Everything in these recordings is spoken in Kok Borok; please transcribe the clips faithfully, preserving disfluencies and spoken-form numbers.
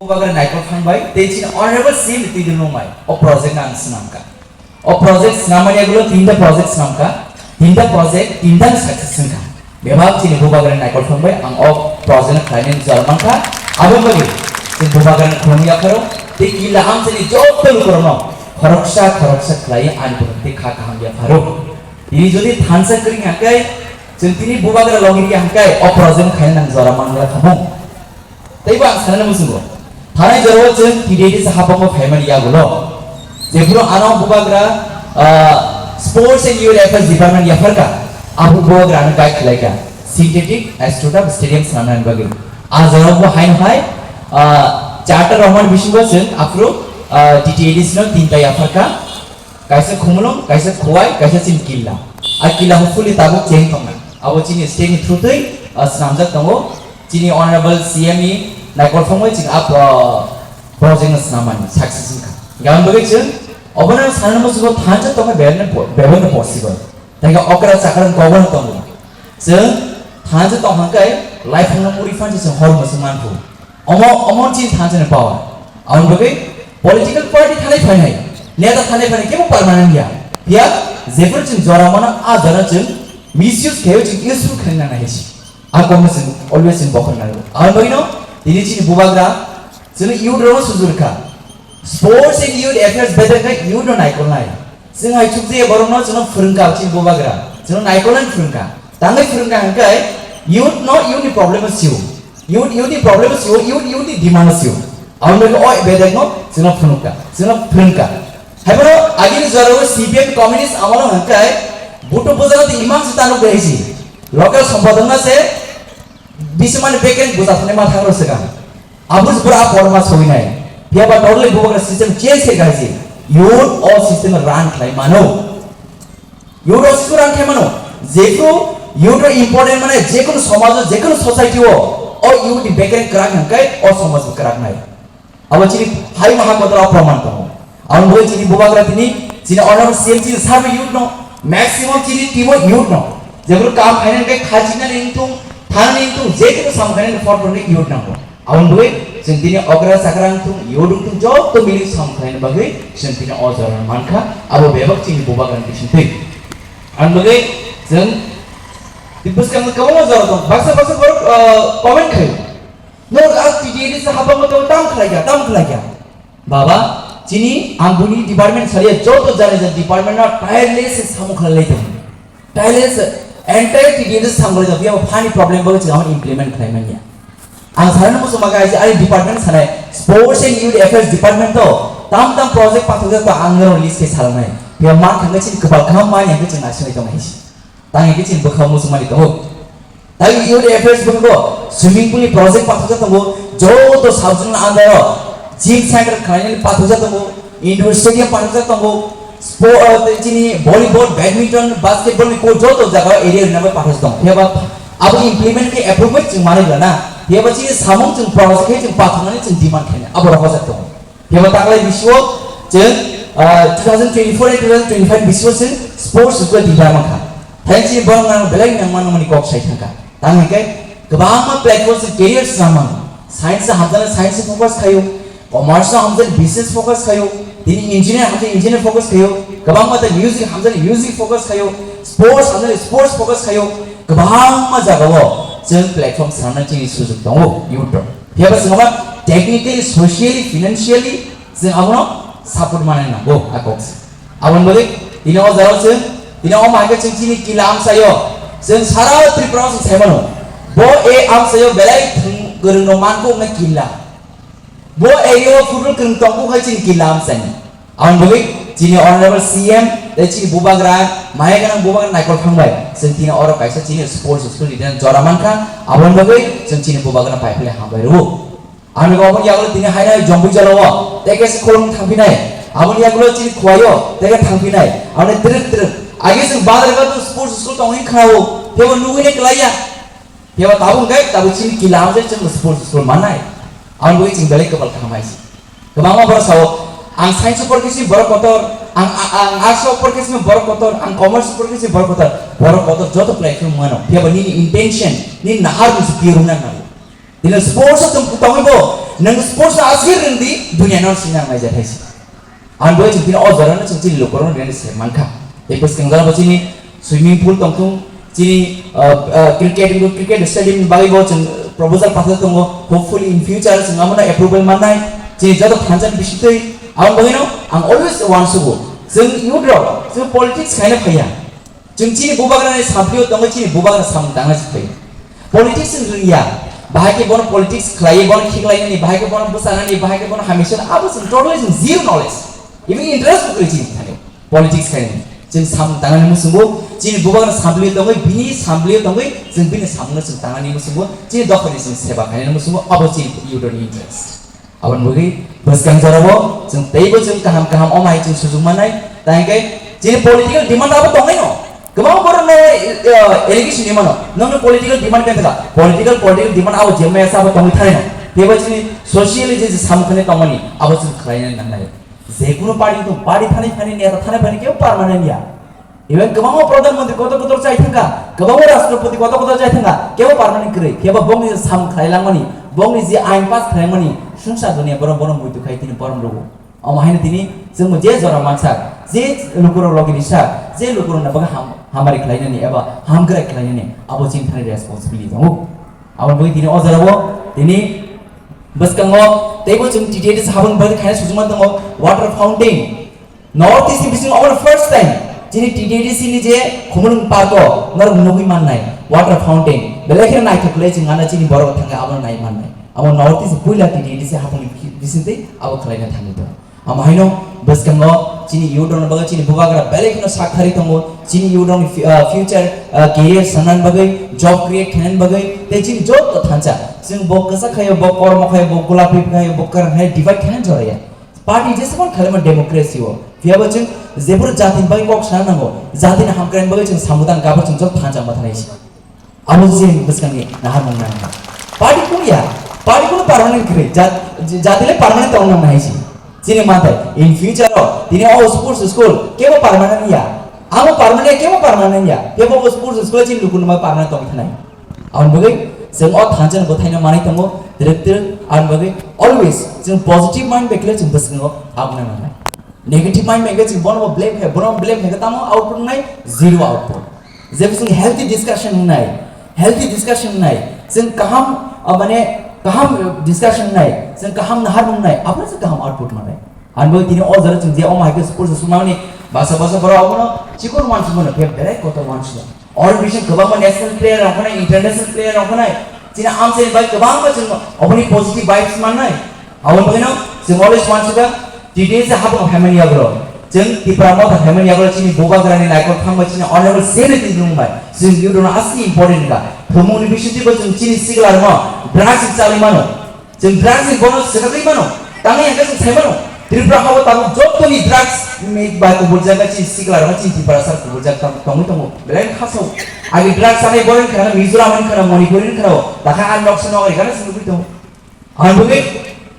Bubagra Naikol Phang bai tei chini Honorable C M ni twi dulmung bai o project no ang swnam kha. O project swnam mani yagulo tinta project swnam kha, tinta project tinta ni success wng kha. Bebak chini Bubagra Naikol Phang bai ang o project no khlainani jora man kha. Abo bagwi chini Bubagra ni khulumung yapharo tei kila amchaini joto lukurokno khoroksa khoroksa khlaiwi ani bwkhak tei kha kaham yapharo. Tini jodi thansa kwrwng hwnkhe, chwng tini Bubagra logi rwya hwnkhe o project no khaina nang jora man kha khamung. Teibo ang sanani muchungo, thanai jorao chwng T D I D se habango phaimani yagulo, jephuru ano Bubagra, ah, Sports and Youth Affairs Department yapharkha, abo Bubagra ano guide khlaikha synthetic astroturf stadium swnamnani bagwi. A jorao bo haino hai, ah, charter rohormani bisingo chwng aphuru, ah, T T A D C no tinta yapharkha. Kaisa Khumulwng, kaisa Khowai, kaisa chini Killa. A Killa hopefully tabuk cheng tongna. Abo chini state ni through twi, ah, swnamjak tongo. Chini Honorable C M ni Naikol Phang bai chini a, ah, project no swnam mani success wngkha. Gabon bagwi chwng obono sanani muchungo thansa tongma bebak no po-, bebak no possible. Tei okra chakra ni kobo no tongo. Chwng thansa tong hwnkhe laiphang no muri phan se chwng hor mwswk man phu. Omo, omo chini thansa ni power. Aboni bagwi political party thanai phainai, neta thanai phainai kebo permanent ya. Phiya jephuru chwng jora mano, a jora chwng misuse khaio, chwng useful khaina nang nai si. A kokno chwng always chwng bokhorna nango. Aboni bagwino tini chini Bubagra chwngno youth rokno sujur kha. Sports and Youth Affairs bedek khe youth no naikolnai. Chwng hai chukjaya borokno chwngno phwrwngkha chini Bubagra. Chwngno naikolnai phwrwngkha. Tangwi phwrwngkha hwnkhe youth no youth ni problem o sio. Youth, youth ni problem o sio, youth, youth ni demand o sio. Aboni bagwi o bedek no chwngno phwrwngkha, chwngno phwrwngkha. Haiphano agini jorao C P M communist amolo hwnkhe buto bujana di imang se tanuk dei si. Local sompodokna se bisimani bekeng buja thani ma thangro swkang. Abus bura a porma soinai. Phiya ba totally Bubagra system change khe gaisi. Youth o system run khlai mano. Youth o system run khlai mano. Jephru youth o important mane jekunu somaj o, jekunu society o, o youth ni bekeng kwrak hwnkhe o somaj bo kwrak nai. Abo chini hai maha kotor o proman tongo. Ang boi chini Bubagra tini, chini honorable C M chini sarbo youth no, maximum chini team o youth no. Jephru kam khainani khe khajinani wngthung, thanani wngthung, jekunu sam khainani forefront ni youth nango. Aboni bagwi chwng tini okra chakra wngthung, youth wngthung, joto mili samung khlaina bagwi chwng tini o jorano mankha, abo bebak chini Bubagrani bisingtwi. Aboni bagwi chwng tini bwskang kwbangma jora tongo, baksa baksa borok, ah, comment khlaio, "Norok ah T T A D C habango tongo, tam khlaikha, tam khlaikha." Baba, chini ang buni department saliya, joto jani jani department no tireless samung khlai lai tongo. Tireless, entire T D N samung khlai tongo, phiya bo phani problem bo chwng implement khlai manya. Ang sanani muchung ma kaisa ani department sanai, Sports and Youth Affairs Department to tam tam project pathokjak to ang norok list khe salnai. Phiya ma thangwi chini kwpal kaham manya khe chwng naisingwi tongo hai se. Tang hingke chini bwkha muchungmani tongo. Tai youth affairs bwkhago swimming pool ni project pathakjak tongo, joto sub zone under o gym center khlainani pathakjak tongo, indoor stadium pathakjak tongo, spo-, ah, tei chini volleyball, badminton, basketball ni court joto jaga o area rwna bai pathakjak tongo. Phiya ba abo implement khe approve bai chwng manwi rwna. Phiya ba chini samung chwng project khe chwng pathaknani chwng demand khainai abo rohorjak tongo. Phiya ba taklai bisio chwng, ah, two thousand twenty-four and two thousand twenty-five bisio chwng sports school twi bai mankha. Thanks ni borok nang belai nang mano mani kok sai thangkha. Tang hingke kwbangma platform se career swnam mano. Science hamjani science focus khayo, commerce hamjani business focus khayo, tini engineer hamjani engineer focus khayo, kwbangma ta music hamjani music focus khayo, sports hamjani sports focus khayo, kwbangma jagao chwng platform swnamna chini sujok tongo youth rok. Phiya ba chwng ma technically, socially, financially chwng abono support manai nango a kok se. Aboni bagwi tini o jagao chwng, tini o maikhe chwng chini kila amchaio, chwng sara Tripura o chwng sai mano. Bo a amchaio belai thwng kwrwng rok mankuk na kila. Bo area o football kwrwng tongkuk hai chini kila amchaini. Aboni bagwi chini honorable C M tei chini bubagra, maya gwnang bubagra Naikol Phang bai chwng tini oro kaisa chini sports school ni jora mankha, aboni bagwi chwng chini bubagra pai philai hambai rwo. Ani obo yagulo tini hainai Jompuijalo o, tei khe se Khulum thangphinai. Aboni yagulo chini Khowai o, tei khe thangphinai. Aboni twrwk twrwk. Agi chwng badar ga sports school tongwi khnao, tebo nugwi ne klaiya. Tebo tabuk hwnkhe tabuk chini kila hamjai chwng sports school mannai. Aboni bagwi chwng belai kwbal kaham hai se. Kwbangma borok sao, ang science o porkhe se borok kotor, ang, ang, ang arts o porkhe se borok kotor, ang commerce o porkhe se borok kotor. Borok kotor joto platform mano. Tebo nini intention, nini nahar ni se pure wngna nango. Tini sports o tong-, tongwi bo Nwng sports no aswk rwngdi, dunia no sini ang naijak hai se. Ang bo chwng tini o jora no chwng chini lukurok no rwngse mankha. Tei bwskang jora bo chini swimming pool tongthung, chini, uh, uh, cricket, cricket stadium ni bagwi bo chwng proposal pathar tongo. Hopefully in future chwng amo no approval mannai. Chini joto thansa ni bisingtwi ang bagwi no ang always uansugo. Chwng youth rok chwng politics khaina phaiya. Chwng chini bubagrani samplio tongwi chini bubagra samung tangna se phai. Politics wng rwngya. Bahai khe bono politics khlaiwi, bono khiklainani, bahai khe bono bwchanani, bahai khe bono hamya swnani, abo chwng totally chwng zero knowledge. Even interest bo kwrwi chini thani. Politics khainani. Chwng samung tangnani muchungo chini bubagra samplio tongwi, bini samplio tongwi chwng bini samungno chwng tangnani muchungo, chini dophani chwng seba khainani muchungo, abo chini youth ni interest. Aboni bagwi bwskang jorao chwng teibo chwng kaham kaham omai chwng sujuk mannai. Tangkhe chini political demand abo tongnaino. Kwbang borok no, eh, allegation ni mano. Nokni political demand khe thaka. Political, political demand abo je maya sabo tongwi thanai no. Teibo chini socially je je samung khani tongmani abo chwng khlainani nangnai. Je kuno party tong, party thani thani neta thani thani kebo permanent ya. Even kwbangma Pradhan Mantri kotor kotor chai thangkha, kwbangma Rashtrapati kotor kotor chai thangkha, kebo permanent kwrwi, kebo bongni samung khlai langmani, bongni je ain pass khlai langmani, sungsa dunia borom borom muitu khai tini borom rwo. Omo haino tini chwngbo je jora mansa, je lukurok logi risa, je lukurokno bagwi ham-, hamari khlainani eba hamkrai khlainani, abo chini thani responsibility tongo. Abo bagwi tini o jorao tini bwskango teibo chwng T T A D C habang bagwi khaina sujuma tongo, water fountain, North East ni bisingo omo first time chini T T A D C ni je Khumulwng Park o norok nugwi mannai water fountain, belai kheno naithok khlai chwng ano chini borok thangwi abono nai mannai. Amo North East puila T T A D C hapungni bisingtwi abo khlaina thangwi tongo. Amo haino bwskango chini youth rokni bagwi chini bubagra belai kheno sak thari tongo, chini youth rokni fu-, ah, future, ah, career sanani bagwi, job create khainani bagwi, tei chini joto thansa chwng bo kwchak khaio, bo kormo khaio, bo gulapi khaio, bo kwrang khaio, divide khainani joraya. Party jesukon khlaima democracy o. Phiyaba chwng jephuru jatini bagwi kok sana nango, jatini hamkraini bagwi chwng samudang gabur chwng jok thansa ma thanai si. Abo je bwskangni naharmung nangma. Party kung ya, party kung permanent kwrwi, jat-, jatile permanent tong nang hai si. Chini mantai, in future o, tini o sports school, kebo permanent ya. Abo permanent, kebo permanent ya. Kebo o sports school chini lukun ma permanent tong thanai. Aboni bagwi chwng o thansa ni bwthaino manwi tongo, twrwk twrwk, aboni bagwi always chwng positive mind bai khlai chwng bwskango abuna nangnai. Negative mind bai khe chwng bono bo blame khe, bono blame khe tamo output wngnai, zero output. Jebo chwng healthy discussion wngnai, healthy discussion wngnai, chwng kaham, ah, mane kaham discussion wngnai, chwng kaham naharmung wngnai, aboni se kaham output manai. Aboni bagwi tini o jora chwng je omo hai khe sports sumani basa basa borok abono chikon uansukmano khe belai kotor uansukya. All vision kwbangma national player rok phano, international player rok phano, chini amchaini bai kwbangma chwng oboni positive vibes mannai. Aboni bagwino chwng always uansukha, T T A C habang phaimani yagulo, chwng Tipra Motha phaimani yagulo chini bubagrani naikol thangbai chini honorable C M A tini rwngbai, chwng youth rokno aswk important kha. Thumungni bisingtwibo chwng chini sikla rokno drugs ni chalwi mano. Chwng drugs ni bono swkagwi mano. Tangwi hwnkhe chwng sai mano. Tripura hao tabuk jotoni drugs ni bai kubuljak, chini sikla rok, chini Tiprasa kubuljak tang-, tongwi tongo. Belai khasao. Agi drugs sanai borok wngkha na Mizoram wngkha na Manipur wngkha na o. Dakha ang nok sano ori gana chwng nugwi tongo. Ang bugwi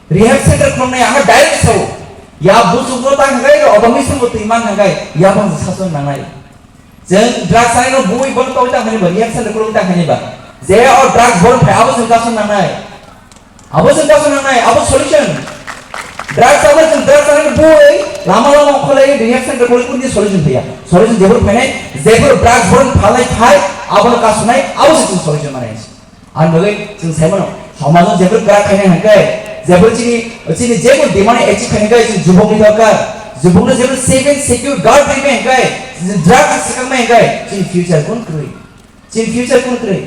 rehab center khulumnai ang direct sao. Ya busuk no tang hwnkhe, otomi swngo twi man hwnkhe, ya bang sason nangnai. Chwng drugs sanai no bui bono tongwi tang hwnwi ba, rehab center khulumwi tang hwnwi ba. Je o drugs borok phai abo chwng kason nangnai. Abo chwng kason nangnai, abo solution. Drugs abo chwng drugs sanai no bui lama lama ongkholai rehab center khulumwi kuni solution phaiya. Solution jebor phainai, jebor drugs borok phalai phai, abono kasonai, abo se chwng solution manai. Ang bagwi chwng sai mano, somajo jephru kwrak khainai hwnkhe, jephru chini, chini jekunu demand achieve khainai hwnkhe chwng jubokni dorkar. Jubokno jephru safe and secure guard rwmai hwnkhe, chwng drugs swkakmai hwnkhe, chini future kun kwrwi? Chini future kun kwrwi?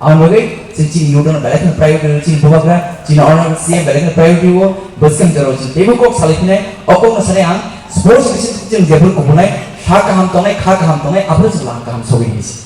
Ang bagwi chwng chini youth no belai kheno priority rw, chini bubagra, chini honorable C M belai kheno priority rw, bwskang jorao chwng teibo kok salai phinai, o kokno sanai ang, sports bising chwng jephru kubunai, ha kaham tongnai, kha kaham tongnai, aphuru chwng lang kaham sogwi hinwi si.